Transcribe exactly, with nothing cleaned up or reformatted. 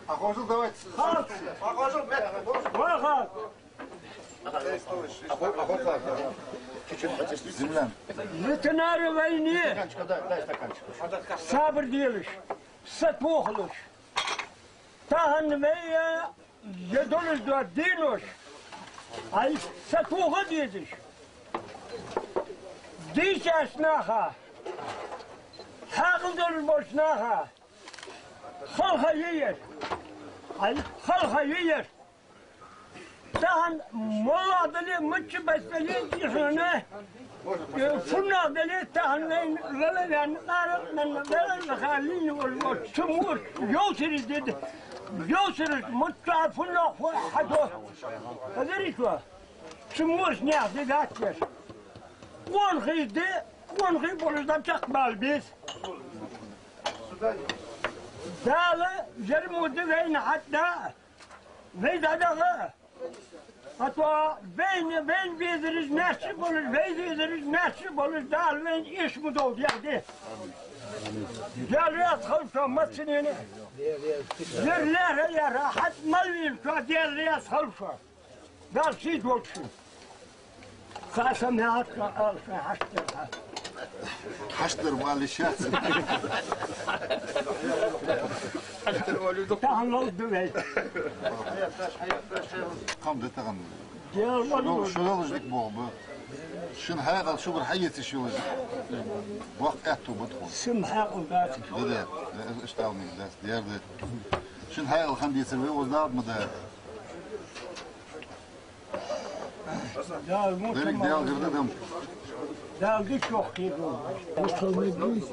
Похожу, давайте. Похожу, мягко. Землян. Ветераны вайна сабар делаш, сатохалаш. Тахан вай я долаш дола денош, ай, сатоха дезаш. Дийшача наха, хьаькъал долаш болча наха халха йиер. Ай, халха йиер. Тахан моллагӀа дале, мичча бац дале, ихана, э, фуннагӀа дале, тахан вайна вала ваьнна, къаракъ менна, вала ваха лийна волаш, цу мораш йовсар деза, йовсар, мичча фуннагӀа хьадо. Хазарий шо? Цу мораш наьха де дац ер. Къонахий де, къонахий болаш дӀачакхбала беза. Дала ер мо да вайна хьатӀада. Вай дӀадаха. А то вайна, вайна безараш маьрша болаш, вай безараш маьрша болаш, Дала вайна эша ма долда яхье. Дала раьза хилва шоана массанена. Ер лаьрхӀа, лаьрхӀа, хьатӀа мел вийна шо, Дала раьза хилва шоана. Дала сий долда шун. Хасам яхьа, ала шоай хьаштдар. Хьаштдар ма алалаш яц. Тахан ловда вай. Кхам да тахан. Дел шу дол-, шу долаш дика боху ба. Шун хьаькъал шугара хьаэцаш йолаш. Боккха аьттув ба тхона. Шун хьаькъал дац. Да, да. Э, иштта ала дац. Дер да. Шун хьаькъал хинна децар вай, озадалда ма да. Дала муса Дерриг ма Дала гӀирда дам. Дала дичох кхийду. Мустал ма дийс.